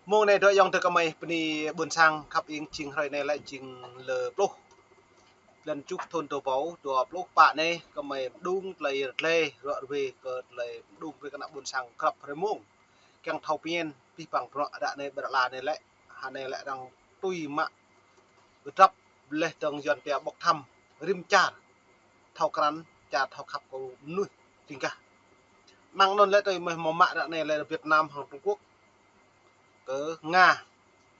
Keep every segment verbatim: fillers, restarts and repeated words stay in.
Mông anai dŏ ayŏng adơi gơmơi bơni ƀôn sang khăp ing, jing hrơi anai lĕ jing lơ pluh blan tơjuh thun dua rơbâo dua pluh pă anai, gơmơi mơđung tơlơi rơdlai ruă ruê kơ tơlơi mơđung brơi kơ ană ƀôn sang grăp hrơi mông. Kiăng thâo pơmĭn abih bang bruă ră anai ƀơi ră anai lĕ, hơnai lĕ arăng tui mă kơdrăp laih dơ̆ng Yuan pia bốc thăm, rĭm čar thâo krăn, čar thâo khăp kơ mơnuih ƀing gah. Mơ̆ng anŭn lĕ tơlơi mơ̆ mă ră anai lĕ Việt Nam hăng Trung Quốc kơ Nga,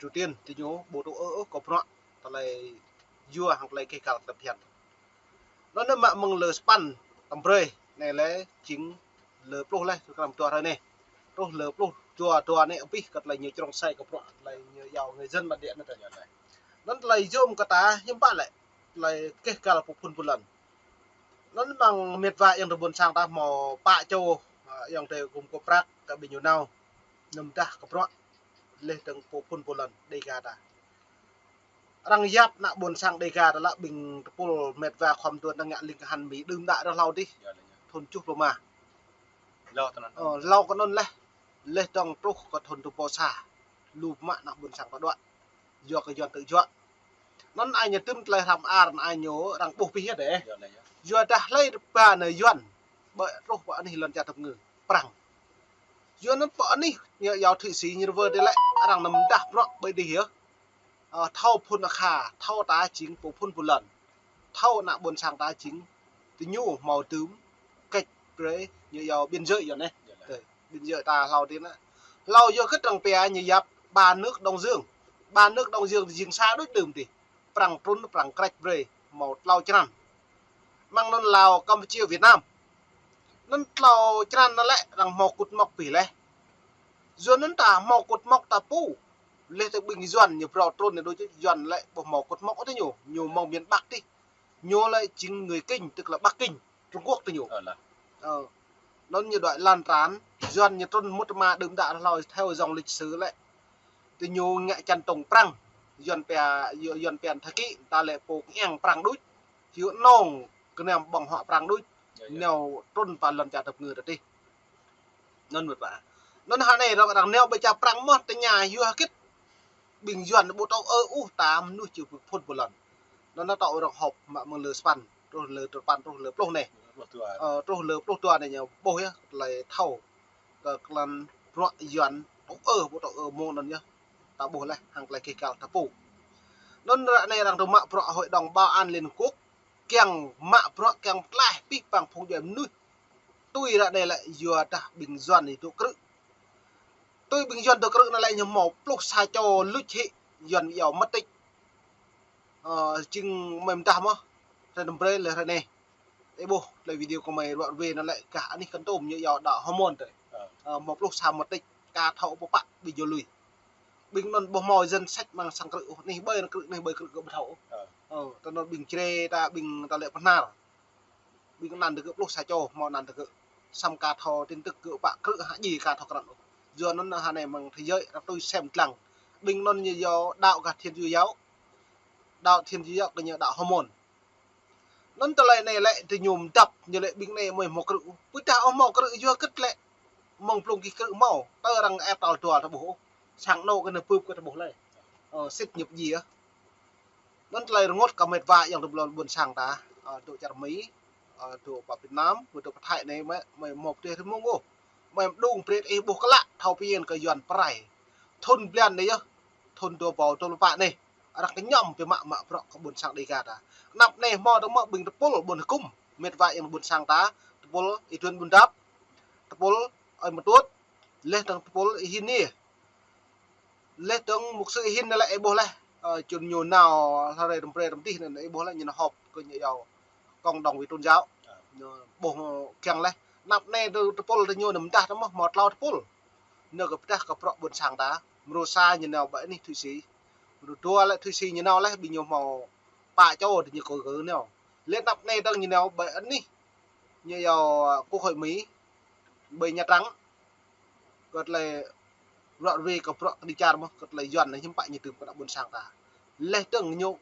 Triều Tiên, tơ ñu ƀu tŭ ư ôh kơ bruă tơlơi yua hăng tơlơi keh kal tơlơi phiăn. Anŭn mă mơ̆ng lơ sapăn tơm brơi anai lĕ jing lơ pluh laih, truh kơ dua hrơi anai. Truh lơ pluh dua, dua anai abih kơ tơlơi ñu črông sai kơ bruă tơlơi ñu iâu người dân bản địa anŭn tơ ñu anai. Anŭn tơlơi yôm kơ ta hiư̆m pă lĕ, tơlơi keh kal pơphun pơlŏn. Anŭn mơ̆ng mĕt wa ayŏng adơi ƀôn sang ta hmâo pă čô, a, ayŏng adơi gum kơ prăk kơ ƀing ñu nao. Anăm dah kơ bruă laih dơ̆ng pơphun pơlŏn Đêga ta. Arăng yap ană ƀôn sang Đêga ta lă ƀing tơpul mĕt wa khŏm tuan ta ngă ling kơhan Mi đưm đă rơhlâo dih. Thun tơjuh pluh rơma. Ơ, hlâo kơ anŭn laih. Laih dơ̆ng truh kơ thun dua rơbâo sa. Lu mă ană ƀôn sang ta đuaĭ. Yua kơ Yuan tơjuă. Anŭn ai ñu tŭm tơlơi hrăm ar, ai ñu arăng ƀuh pih yơh dêh. Yua dah hlơi ba anai Yuan. Ƀơi truh pơ anih lŏn čar tơpơngư. Prăng. Yua anŭn pơ anih ñu iâu Thụy Sĩ ñu rơwơ dêh lĕ arăng anăm dah bruă ƀơi dih yơh. Ơ, thâo phun akha, thâo ta jing pô phun pô lŏn. Thâo ană ƀôn sang ta jing tơ ñu hmâo tŭm kĕč brơi ñu iâu biên giới yơh neh. Tơ, biên giới ta hlâo dih anŭn. Hlâo yơh kơ arăng pia ñu yap ba nước Đông Dương. Ba nước Đông Dương jing sa đôč đưm dih. Prăng trŭn, prăng krĕč brơi, hmâo tlâo črăn. Mơ̆ng anŭn Lào, Campuchia, Việt Nam. Anŭn tlâo črăn anŭn lĕ arăng hmâo kŭt mŏk pih laih. Yua anŭn ta hmâo kŭt mŏk ta pô. Laih tơ ƀing Yuan ñu phrâo trŭn anai đôč, Yuan lĕ ƀu hmâo kŭt mŏk ôh tơ ñu, ñu mơ̆ng miền Bắc dih. Ñu lĕ jing người Kinh, tức là Bắc Kinh, Trung Quốc tơ ñu. Ơ, anŭn ñu đuaĭ lan tràn, Yuan ñu trŭn mŭt rơma đưm đă rơhlâo theo dòng lịch sử lĕ. Tơ ñu ngă čăn tông Prăng, Yuan pia, Yuan pia Thái Kỳ, ta lĕ pô kiăng Prăng đôč. Hiu nong kơnăm ƀơ̆ng huă Prăng đôč. Nao trŭn pơ lŏn čar tơpơngư ta dih. Anŭn mĕt wa. Anŭn hơnai arăng, arăng nao ƀơi čar Prăng mơ̆ tơña yua hơget ƀing Yuan ƀu tŭ ư ôh ta mơnuih či pơphun pơlŏn. Anŭn ta tŭ arăng họp mă mơ̆ng lơ sapăn, truh lơ sapăn, truh lơ pluh anai. Ơ, truh lơ pluh dua anai ñu ƀuh yơh, tơlơi thâo. Kơ klan bruă Yuan tŭ ư, ƀu tŭ ư mơ̆ng anŭn yơh. Ta ƀuh laih, hăng tơlơi keh kal ta pô. Anŭn ră anai arăng tŭ mă bruă Hội đồng Bảo an Liên Hợp Quốc, kiăng mă bruă kiăng pơtlaih abih bang phung djuai mơnuih. Tui ră anai lĕ yua dah ƀing Yuan ñu tŭ krư̆. Tui ƀing Yuan tŭ krư̆ anŭn lĕ ñu hmâo pluh sa čô luč hĭ Yuan iâu mất tích. Ơ, jing mơ̆ mơdah mơ̆, hrơi năm brơi lĕ hrơi anai. Ih ƀuh tơlơi video kơ mơi ruă ruê anŭn lĕ gah anih Kon Tum ñu iâu đảo Hô Môn tơ. Ơ, hmâo pluh sa mất tích, ka thâo pơpă ƀing ñu lui. Ƀing anŭn ƀu hmâo danh sách mơ̆ng sang krư̆ ôh, anih ƀơi krư̆, anih ƀơi krư̆ kơ ƀu thâo ôh. Ơ, tơ anŭn ƀing Jrai ta, ƀing ta lĕ Bahnar. Ƀing anăn tơgơ̆ pluh sa čô, hmâo anăn tơgơ̆. Samơ̆ ka thâo tin tức kơ pă krư̆ hă djai ka thâo krăn ôh. Yua anŭn hơnai mơ̆ng thế giới arăng tui sem lăng. Ƀing anŭn ñu iâu đảo gah Thiên Chúa giáo. Đảo Thiên Chúa giáo kơ ñu đảo Hô Môn. Anŭn tơlơi anai lĕ tơ ñu mơdăp, ñu lĕ ƀing anai mơi hmâo krư̆. Pơdah ôh hmâo krư̆ yua hơget lĕ. Mơ̆ng blung gih krư̆ hmâo, tơ arăng ĕp tal dua ta ƀuh ôh. Sang anŏ kơ anai bưp kơ ta ƀuh lĕ. Ơ, sĭt ñu pơdjai. Anŭn tơlơi rơngot kơ mĕt wa ayŏng adơi ƀôn sang ta, ơ, dŏ čar Mi, ơ, dŏ pơ Việt Nam, dŏ pơ Thái anai mơi, mơi hmâo pơdjai hrơi mông ôh. Mơi mơđung brơi ih ƀuh klă, thâo pơyơr kơ Yuan pơrai. Thun blan anai yơh, thun dua rơbâo dua pluh pă anai. Arăng kơñăm pơmă mă bruă kơ ƀôn sang Đêga ta. Anăp anai hmâo dơ̆ng mơ̆ ƀing tơpul ƀôn Hơkŭm, mĕt wa ayŏng ƀôn sang ta, tơpul Ih Duan Ƀun Dap, tơpul Ơi Mơtuôt, laih dơ̆ng tơpul Ih Hin anai. Laih dơ̆ng mục sư Ih Hin anai lĕ ih ƀuh laih, ơ, čun ñu nao hlơi răm brơi răm dih anai ih ƀuh laih ñu nao họp kơ ñu iâu cộng đồng về tôn giáo. Ñu ƀuh kiăng laih. Anăp anai tơ-, tơpul tơ ñu anăm dah tơ mơ̆ hmâo tlâo tơpul. Ñu kơ pơdah kơ bruă ƀôn sang ta, mrô sa ñu nao ƀơi anih Thụy Sĩ. Mrô dua lĕ Thụy Sĩ ñu nao laih, ƀing ñu hmâo pă čô tơ ñu kơ gơ̆ nao. Laih anăp anai dơ̆ng ñu nao ƀơi anih ñu iâu, ơ, Quốc hội Mỹ, ƀơi Nha Trang. Kơ tơlơi ruă ruê kơ bruă kơđi čar mơ̆, kơ tơlơi Yuan anai hiư̆m pă ñu tŭm kơ ană ƀôn sang ta. Laih dơ̆ng ñu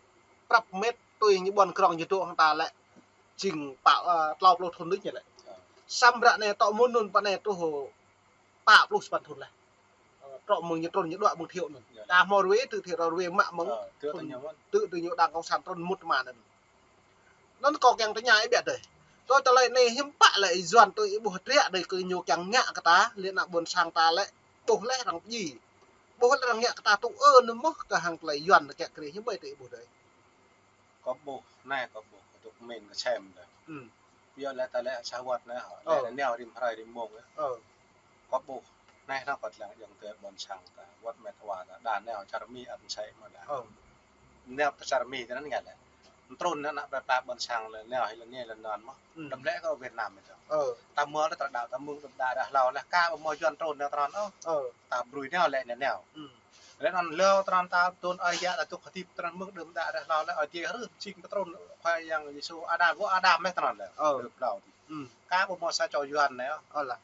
prăp mĕt tui ñu ƀuăn krong ñu dŏ hăng ta lĕ jing pă, ơ, tlâo pluh thun đôč ñu lĕ. Samơ̆ ră anai tŏ mơ̆n anŭn pơ anai truh pă pluh sapăn thun laih. Ơ, Trŏ mơ̆ng ñu trŭn ñu đuaĭ mơ̆ng Thiệu anŭn. Yơh. Ta hmâo rơwe tŭ Thiệu rơwe mă mơ̆ng. Ơ, tŭ tơ ñu mơ̆n. Tŭ tơ ñu đang cộng sản trŭn mŭt mă anŭn. Anŭn kâo kiăng tơña ih biă dêh. Tui tơlơi anai hiư̆m pă lĕ Yuan tui ih ƀuh triă dêh kơ ñu kiăng ngă kơ ta, lĕ ană ƀôn sang ta lĕ ƀuh leh arăng pơjing. Ƀuh leh arăng ngă kơ ta tŭ ơ anŭn mơ̆n kơ hăng tơlơi Yuan kiăng kơ ih hiư̆m ƀai tui ih ƀuh dêh. Kâo ƀuh, anai kâo ƀuh, kâo dŏ mĭn kơ sem dêh. Hm. Yua lĕ ta lĕ sa wơ̆t anai hŏ, lĕ nao rĭm hrơi rĭm mông yơh. Ơ. Kâo ƀuh, anai anŭn kâo lăng ayŏng adơi ƀôn sang ta, wơ̆t met wa ta, đa nao čar Mi ăt mơsĕ mơ̆n đa. Ơ. Nao ta čar Mi ta anŭn ngă lĕ. Trŭn ană plơi pla ƀôn sang lĕ nao hĭ lĕ anai lĕ anŭn mơ̆n. Hm. Đăm lĕ kơ Việt Nam ta. Ơ. Ta hmâo lĕ tơlơi đaŏ ta mơ̆ng đưm đă ră hlâo lĕ ka ƀu hmâo Yuan trŭn nao tơnăn ôh. Ơ. Ta brơi nao lĕ nao nao. Hm. Lĕ anŭn hlâo tơnăn ta tŭn ơi yă ta dŏ hơdip tơnăn mơ̆ng đưm đă ră hlâo lĕ Ơi Adai hrih jing pơtrŭn Khua Yang Yêsu Adam, wơ̆t Adam lĕ tơnăn lĕ. Ơ. Đưm đă. Hm. Ka ƀu hmâo sa čô Yuan nao. Ơ lah.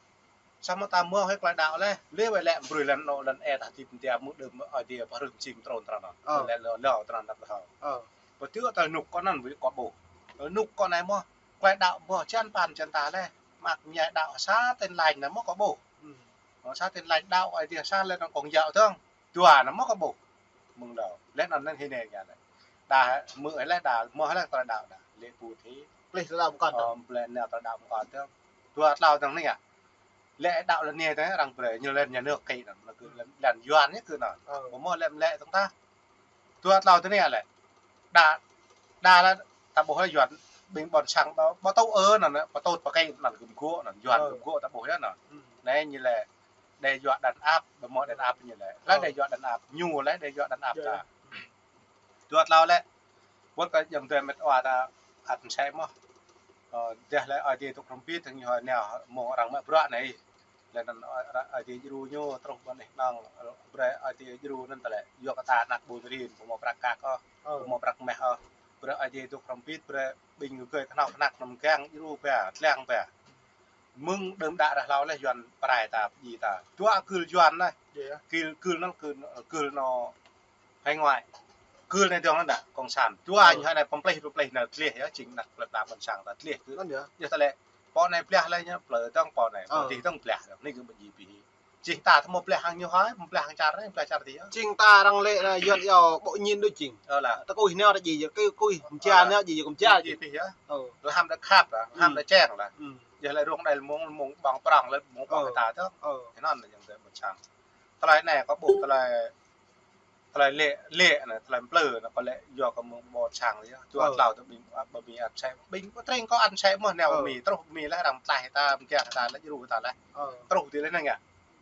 Samơ̆ ta hmâo hĭ tơlơi đaŏ lĕ, lĕ wơ̆t lĕ brơi lăn anŏ lăn ê ta hơdip mơ̆ng đưm Ơi Adai pơhrih jing trŭn tơnăn. Ơ. Lĕ hlâo hlâo tơnăn đăp hlâo. Ơ. Pơtŭ tơlơi rơnŭk kâo anŭn ƀu kâo ƀuh. Rơnŭk kâo anai mơ̆n, tơlơi đaŏ mơ̆n čan pan čan ta lĕ. Mă mơñai đaŏ sa Tin Lành anai mơ̆n kâo ƀuh. Hm. Ơ, sa Tin Lành đaŏ Ơi Adai sa lĕ anŭn Công giáo dơ̆ng. Dua anŭn mơ̆n kâo ƀuh. Mơ̆ng đaŏ. Lĕ anŭn anŭn hĭ anai ngă lĕ. Đa mơ̆ lĕ đa, mơ̆ lĕ tơlơi đaŏ đa. Lĕ pu thi. Plih tơlơi đaŏ mơkăn. Ơ, plih nao tơlơi đaŏ mơkăn tơ̆. Dua tlâo dơ̆ng anai ngă. Lĕ đaŏ lĕ anai tơ̆ arăng brơi ñu lĕ nhà nước kơ anŭn, anŭn kơ lĕ lăn Yuan ñu kơ anŭn. Ơ. Ƀu hmâo lĕ lĕ dơ̆ng ta. Dua tlâo tơ anai lĕ. Đa, đa lĕ ta ƀuh lĕ Yuan ƀing ƀôn sang ƀu, ƀu tŭ ơ anŭn, ƀu tŭ pơkĕ anŭn gum gŏ anŭn, Yuan gum gŏ ta ƀuh yơh anŭn. Hm. Anai ñu lĕ đe dọa đàn áp, ƀu hmâo đàn áp ñu lĕ. Lĕ đe dọa đàn áp, ñu lĕ đe dọa đàn áp ta. Dua tlâo lĕ. Wơ̆t kơ ayŏng adơi met wa ta ăt mơsĕ mơ̆n. Ơ, dêh lĕ Ơi Adai dŏ hrŏm hơbĭt, tơ̆ng ñu hmâo nao mơ̆ng arăng mă bruă anai. Lĕ anŭn Ơi, Ơi Adai djru ñu truh ƀơi anih anŭn, brơi Ơi Adai djru anŭn tơlơi. Yua kơ ta ană ƀôn rin, ƀu hmâo prăk kăk ôh, ƀu hmâo prăk meh ôh. Brơi Ơi Adai dŏ hrŏm hơbĭt, brơi ƀing gơyut kơhnâo kơnăk anăm kiăng djru ba, tlang ba. Mơ̆ng đưm đă ră hlâo lĕ Yuan pơrai ta, pơjing ta. Dua gưl Yuan anai. Gưl, gưl anŭn, gưl, gưl anŭn hải ngoại. Gưl anai dơ̆ng anŭn đa, cộng sản. Dua ñu hơnai pơplih, pơplih anai tleh yơh, jing ană plơi pla ƀôn sang ta tleh kơ. Anŭn yơh. Yơh ta lĕ, pô anai blah lĕ ñu plơi dơ̆ng pô anai, pô dih dơ̆ng blah dơ̆ng, anai kơ pơjing pih. Jing ta thâo mơ̆ blah hăng ñu hơi, mơ̆ blah hăng čar anai, blah čar dih yơh. Jing ta arăng lĕ anai Yuan yơh ƀu ñin đôč jing. Ơ lah. Ta kuih nao ta jing yơh, kuih mơja nao jing yơh, mơja jing. Pih yơh. Ơ. Lăm đa khăp lah, lăm đa čeng lah. Hm. Yơh lĕ rŏng đai mơ̆ng, mơ̆ng ƀơ̆ng prŏng lĕ mơ̆ng ƀơ̆ng ta tơ̆. Ơ. Anŭn lĕ ayŏng adơi ƀôn sang. Tơlơi anai kâo ƀuh tơlơi, tơlơi lĕ, lĕ anai, tơlơi plư anai, kâo lĕ yua kơ mơ̆ng ƀôn sang yơh. Dua tlâo tơ ƀing, ƀing ăt mơsĕ. Ƀing pơtreng kâo ăt mơsĕ mơ̆n nao Mi truh Mi lĕ arăng tlaih ta, mơ̆ng kiăng ta lĕ djru ta lĕ. Truh dih lĕ anai ngă.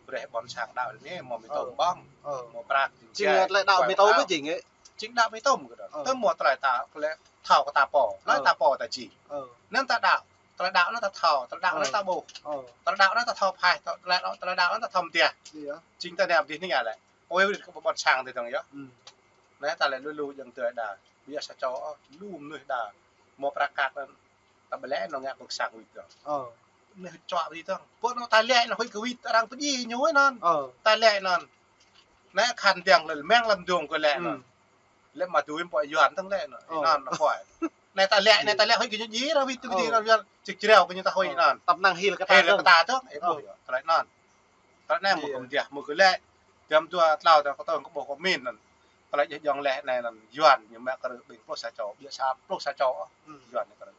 Brơi ƀôn sang đaŏ lĕ anai, hmâo Mi tôm ƀơ̆ng. Hmâo prăk, jing tơlơi đaŏ Mi tôm mơ̆n jing ĕ. Jing đaŏ Mi tôm kơ đon. Tơ̆ hmâo tơlơi ta, kơ lĕ thâo kơ ta pô. Lĕ ta pô ta jing. Anŭn ta đaŏ. Tơlơi đaŏ anŭn ta thâo, tơlơi đaŏ anŭn ta ƀuh. Tơlơi đaŏ anŭn ta thâo phaih, tơlơi đaŏ, tơlơi đaŏ anŭn ta thâo mơtiah. Jing ta nao dih anai ngă lĕ. Ôi, kơ ƀôn sang dih dơ̆ng yơh. Anai ta lĕ lu lu ayŏng adơi đa. Biă sa čô, lu mơnuih đa. Hmâo prăk kăk anŭn. Ta ƀu lĕ anŭn ngă kơ sang wĭt dơ̆ng. Mơnuih čuă wĭt dơ̆ng. Pô anŭn ta lĕ anŭn huĭ kơ wĭt arăng pơjing ñu anŭn. Ta lĕ anŭn. Anai khăn tiăng lĕ mơ̆ng lăm dong kơ lĕ anŭn. Lĕ mă tui pô Yuan dơ̆ng lĕ anŭn. Anŭn anŭn pô. Anai ta lĕ, anai ta lĕ huĭ kơ ñu jing arăng wĭt tui dih anŭn Yuan. Čik jreo kơ ñu ta huĭ anŭn. Tăm năng hil kơ ta dơ̆ng. Hil kơ ta dơ̆ng. Ơ, ƀuh yơh. Tơlơi anŭn. Tơlơi anai mơ̆ kơ mơtiah, mơ̆ kơ lĕ. Tiăm dua tlâo ta kơ tơ̆ng kâo ƀuh kơ min anŭn. Tơlơi jih jong lĕ anai anŭn Yuan ñu mă krư̆ ƀing pluh sa čô, biă sa pluh sa čô. Yuan ñu krư̆.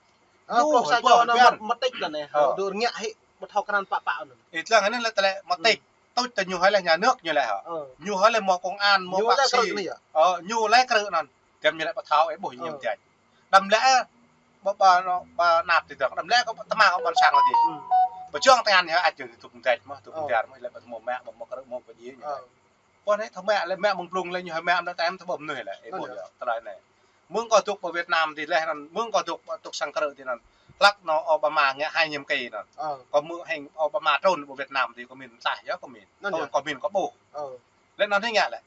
Ơ, pluh sa čô anŭn mơ̆, mơ̆ tĕk anŭn anai. Ơ. Dŏ ngă hĭ, ƀu thâo krăn pă pă anŭn. Ih lăng anai lĕ tơlơi mơ̆ tĕk. Tui tơ ñu hơi lĕ nhà nước ñu lĕ hŏ. Ơ. Ñu hơi lĕ hmâo công an, hmâo bác sĩ. Ơ, ñu lĕ krư̆ anŭn. Tiăm ñu lĕ ƀu thâo, ih ƀuh ñu mơtiah. Đăm lĕ, ƀu, ƀu, ƀu năp dih dơ̆ng. Đăm lĕ kơ tơma kơ ƀôn sang dih. Ƀu jơ̆ng tơngan ñu ăt jing duk mơtiah mơ̆, duk mơtiah mơ̆, lĕ ƀu hmâo mă, ƀu hmâo krư̆, hmâo pơjing ñu. Ơ. Pô anai thâo mă lĕ mă mơ̆ng blung lĕ ñu hơi mă anŭn ta em thâo ƀu mơnuih lĕ. Ih ƀuh yơh, tơlơi anai. Mơ̆ng kâo dŏ ƀơi Việt Nam dih lĕ anŭn, mơ̆ng kâo dŏ, dŏ sang krư̆ dih anŭn. Hlăk anŭn Obama ngă hai nhiệm kỳ anŭn. Ơ. Kâo hmư̆ hăng Obama trŭn ƀơi Việt Nam dih kâo min tlaih yơh kâo min. Anŭn yơh. Kâo min kâo ƀuh. Ơ. Lĕ anŭn hĭ ngă lĕ.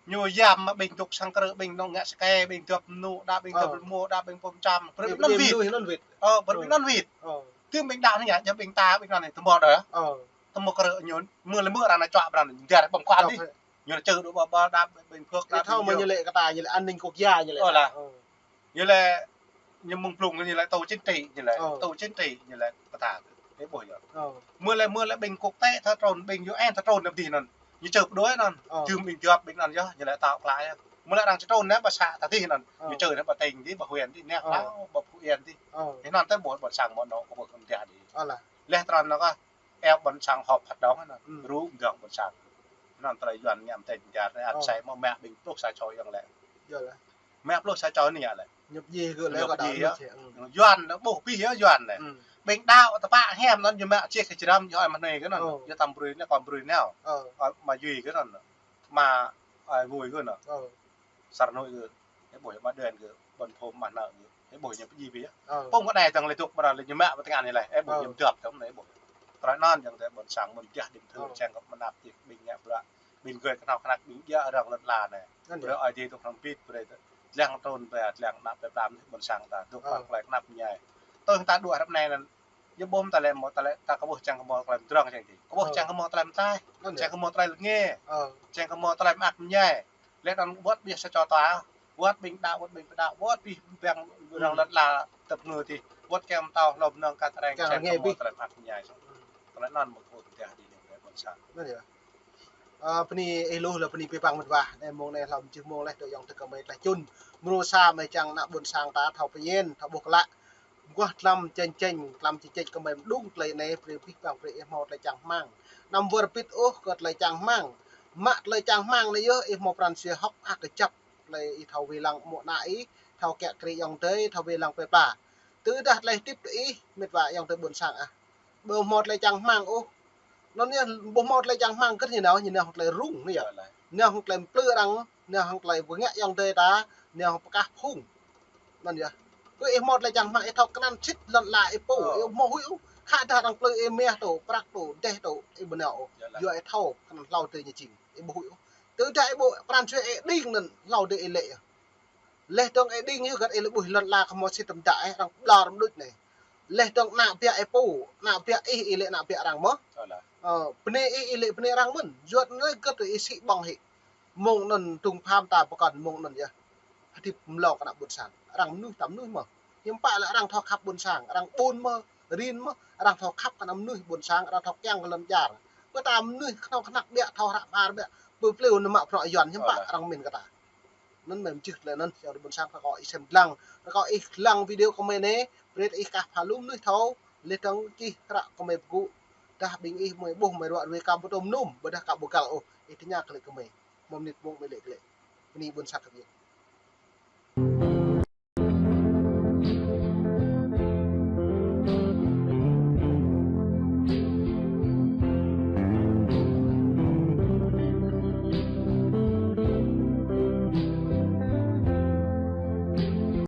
Ñu yam mă ƀing dŏ sang krư̆, ƀing anŭn ngă sơkê, ƀing dŏp mơnŭ, đa ƀing dŏp rơmô, đa ƀing pơm čăm. Brơi ƀing anŭn wĭt. Ơ, brơi ƀing anŭn wĭt. Ơ. Tơm ƀing đaŏ anai ngă, jăm ƀing ta, ƀing anŭn anai, tơmŏ đơi. Ơ. Tơmŏ krư̆ ñu, mơ̆ lĕ mơ̆ arăng anai čuă brơi anai, dar ƀơ̆ng kual dih. Ñu anai čơ̆ dŏ ƀơi, ƀơi đa ƀing phước đa. Ih thâo mơ̆ ñu lĕ kơ ta, ñu lĕ an ninh quốc gia ñu lĕ. Ơ lah. Ơ. Ñu lĕ, ñu mơ̆ng blung ñu lĕ tù chính trị, ñu lĕ tù chính trị, ñu lĕ kơ ta. Ih ƀuh yơh. Ơ. Mơ̆ lĕ, mơ̆ lĕ ƀing quốc tế thâo trŭn, ƀing U N thâo trŭn nao dih anŭn. Ñu čơ pơđuaĭ anŭn. Ơ. Čưm ƀing djŏp ƀing anŭn yơh, ñu lĕ tao klă yơh. Mơ̆ lĕ arăng čơtrôn anai ƀă să ta tih anŭn. Ơ. Ñu čơ anai ƀă tỉnh tih, ƀă huyện tih, anai Ơ. Klâo, ƀă Phú Yên tih. Ơ. Anŭn tơl ƀuh ƀôn sang mơ̆n nô kơ ƀuh kơm tia đi. Ơ lah. Leh tơrăn nô kơ, eo ƀôn sang họp hoạt động anŭn. Ư. Rŭ mơdrŏng ƀôn sang. Anŭn tơlơi Yuan ngă mơtĕng tia, anŭn Ơ. Sai mơ̆ mă ƀing pluh sa čô yơh lĕ. Yơh lah. Mă pluh sa čô anai yơh lĕ. Ñu pơjing gơ̆ lĕ. Ñu kơ pơjing đaŏ yơh. Ñu čĕ, ư. Yuan anŭn ƀuh pih yơh Yuan anŭn. Ư. Ƀing đaŏ tơpă hiam anŭn ñu mă čih kơ jrăm, yơh ai mă anai kơ anŭn. Ơ. Yơh tam brơi anai kơ brơi anai. Ơ. Ơ, mă Yuan kơ anŭn. Mă, ơ, Ngui kơ anŭn. Ơ. Sar Nui kơ. Ơ ƀuh mă Đen kơ. Ƀôn Phôm mă anŭn kơ. Ơ ƀuh ñu pơjing pih yơh. Ơ. Pơ̆ng kơ anai tơ̆ng lĕ dŏ ƀră lĕ ñu mă ƀơi tơngan anai lĕ. Ơ ƀuh. Ơ. Ñu djŏp tơ̆ng anai ƀuh. Tơlơi anŭn yơh tơlơi ƀôn sang mơ̆n tia đĭ mơthưr. Ơ. Čang kơ mơnăp tih ƀing ngă ƀră. Ƀing gơ̆ kơnong kơnăk ƀing djă arăng lŏn ala anai. Anŭn yơh. Brơi Ơi Adai tŭ kơnong pit, brơi lăng trŭn brơi lăng anăp brơi plam ƀôn sang ta dŏ. Ơ. Mă tơlơi kơnăp ñai. Tui ta dŏ hrăp anai anŭn. Ñu ƀuh ta lĕ mơ̆ ta lĕ ta kơ ƀuh čang kơ mơ̆ tơlơi mơdrŏng čang ti. Kơ ƀuh. Ơ. Čang kơ mơ̆ tơlơi mơtai. Anŭn yơh. Čang kơ mơ̆ tơlơi lĕ ngĕ. Ơ. Čang kơ mơ̆ tơlơi mơak mơñai. Lĕ anŭn wơ̆t ƀiă sa čô ta. Wơ̆t ƀing đaŏ, wơ̆t ƀing pơđaŏ, wơ̆t ƀing ƀing arăng. Ư. Lŏn ala tơpơngư tih. Wơ̆t kiăng mơtao hlô mơnơ̆ng kơ tơreng. Kiăng lĕ ngĕ pih. Čang kơ mơ̆ tơlơi mơak mơñai. Tơlơi anŭn mơ̆ kơ ƀôn sang. Anŭn yơh. Ơ, bơni ih lu lĕ bơni pih păng mơ̆t wa. Anai mông anai hlâo mơjih mông leh tơ ayŏng adơi kơmơi tơlơi čun. Mrô sa mơi čang ană ƀôn sang ta thâo pơñen, thâo ƀuh klă. Mơguah tlam čĕng čĕng, tlam čĕng čĕng kơmơi mơđung tơlơi anai, brơi pih păng brơi ih hmâo tơlơi čang hmang. Anăm wơr bĭt ôh kơ tơlơi čang hmang. Mă tơlơi čang hmang anai yơh ih hmâo pran jua hơ̆k mơak kơjăp. Tơlơi ih thâo wai lăng mơ̆ ană ih, thâo kiă kriê ayŏng adơi, thâo wai lăng plơi pla. Tơdah tơlơi hơdip tơ ih, mĕt wa ayŏng adơi ƀôn sang ah. Ƀu hmâo tơlơi čang hmang ôh. Anŭn yơh, ƀu hmâo tơlơi čang hmang kơ ñu nao, ñu nao hăng tơlơi rŭng anai yơh. Yơh lah. Nao hăng tơlơi mplư arăng, nao hăng tơlơi bơngă ayŏng adơi ta, nao hăng pơkah phung. Anŭn yơh. Kơ ih hmâo tơlơi čang hmang, ih thâo kơnăn sĭt lŏn ala ih pô, ơ, ih hmâo huĭ ôh. Khă dah arăng mplư ih mah tơ, prăk tơ, dêh tơ, ih ƀu nao ôh. Yơh lah. Yua ih thâo kơnăn hlâo adơi ñu jing, ih ƀu huĭ ôh. Tơdah ih ƀu pran jua ih đing anŭn hlâo adơi ih lĕ yơh. Leh dơ̆ng ih đing yơh găt ih lĕ ƀuh lŏn ala kơ hmâo sĭt tơm đă ih arăng ƀlŏr mơnuih anai. Leh dơ̆ng ană biă ih pô, ană biă ih, ih lĕ ană biă arăng mơ̆n. Ơ, bơnai ih, ih lĕ bơnai arăng mơ̆n. Yua anŭn găt ih sĭ ƀơ̆ng hĭ. Mông anŭn tŭng pham ta pơkŏn mông anŭn yơh. Hơdip mlâo kơ ană ƀôn sang. Arăng mơnuih ta mơnuih mơ̆n. Hiư̆m pă lĕ arăng thâo khăp ƀôn sang, arăng ƀun mơ̆n, rin mơ̆n, arăng thâo khăp kơ ană mơnuih ƀôn sang, arăng thâo kiăng kơ lŏn čar. Ƀơi ta mơnuih kơnong kơnăk biă thâo hră ƀar biă. Pơ plei anŭn mă prŏ Yuan hiư̆m pă arăng min kơ ta. Anŭn mơ̆ mơjih tơlơi anŭn, ayŏng adơi ƀôn sang, rơkâo ih sem lăng, rơkâo ih lăng video kơmơi anai, brơi ih kah pha lu mơnuih thâo, leh dơ̆ng čih hră kơmơi pơgŭ, dah ƀing ih mơi ƀuh mơi ruă ruai kơ ƀu tŭ mơnum, ƀôdah kơ ƀu găl ôh, ih tơña kơ lĕ kơmơi. Mơ̆ mơnit mông mơi lĕ kơ lĕ. Bơni ƀôn sang kơ ƀing.